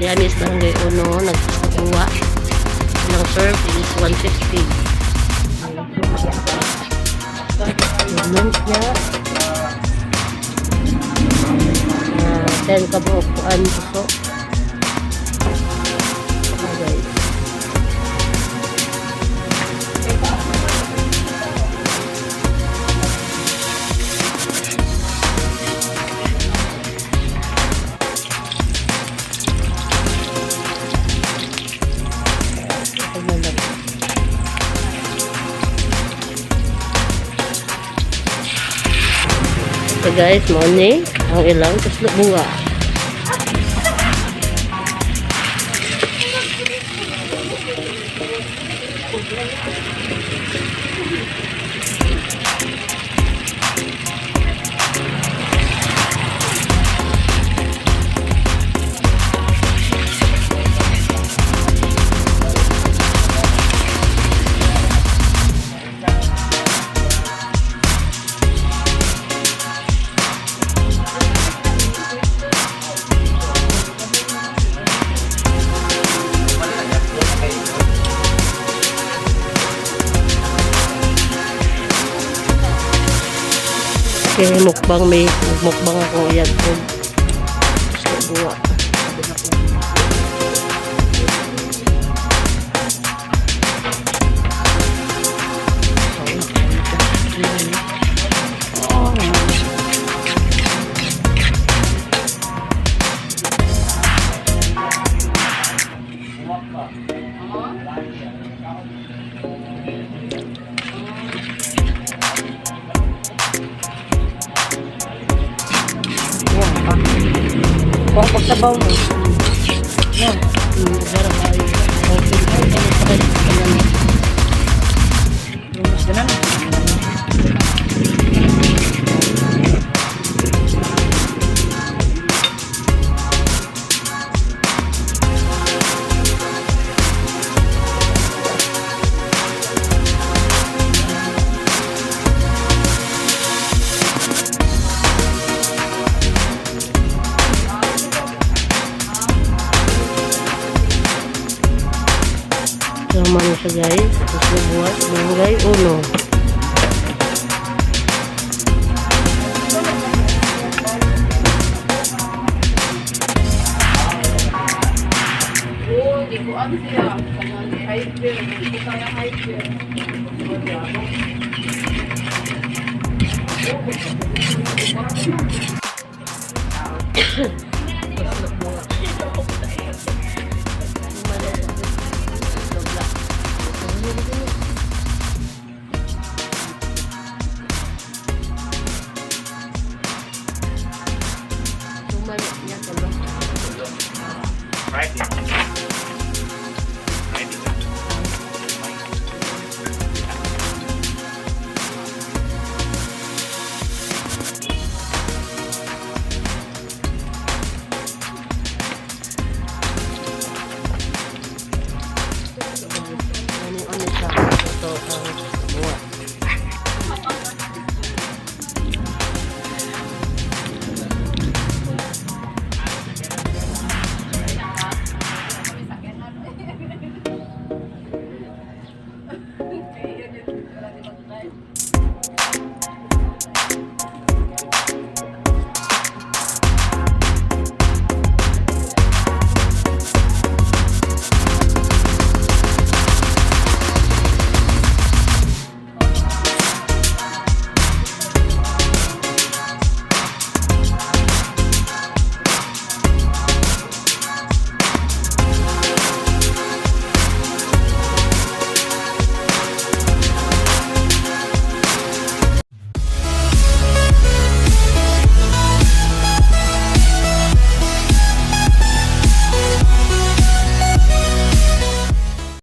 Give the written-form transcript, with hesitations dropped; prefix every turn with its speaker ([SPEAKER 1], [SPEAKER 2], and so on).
[SPEAKER 1] Diyan is Barangay Uno, nagkuha. Ilang serve is 150. Lumpia. 10 ka buok kuan puso. Okay, guys. So guys, mao ni ang ilang tuslo bunga. Okay, mukbang may mukbang ako yan po. Tuslo bunga.
[SPEAKER 2] Yan pa. Kung pagsabaw mo. Yan.
[SPEAKER 1] Para tayo. Okay, okay.
[SPEAKER 2] Lumus na na.
[SPEAKER 1] So, man siya, guys. Tuslo bunga sa Barangay Uno.
[SPEAKER 3] Oo, di ko ano siya. Hyper. Hindi ko kaya hyper.
[SPEAKER 1] Tuslo bunga.
[SPEAKER 4] Friday.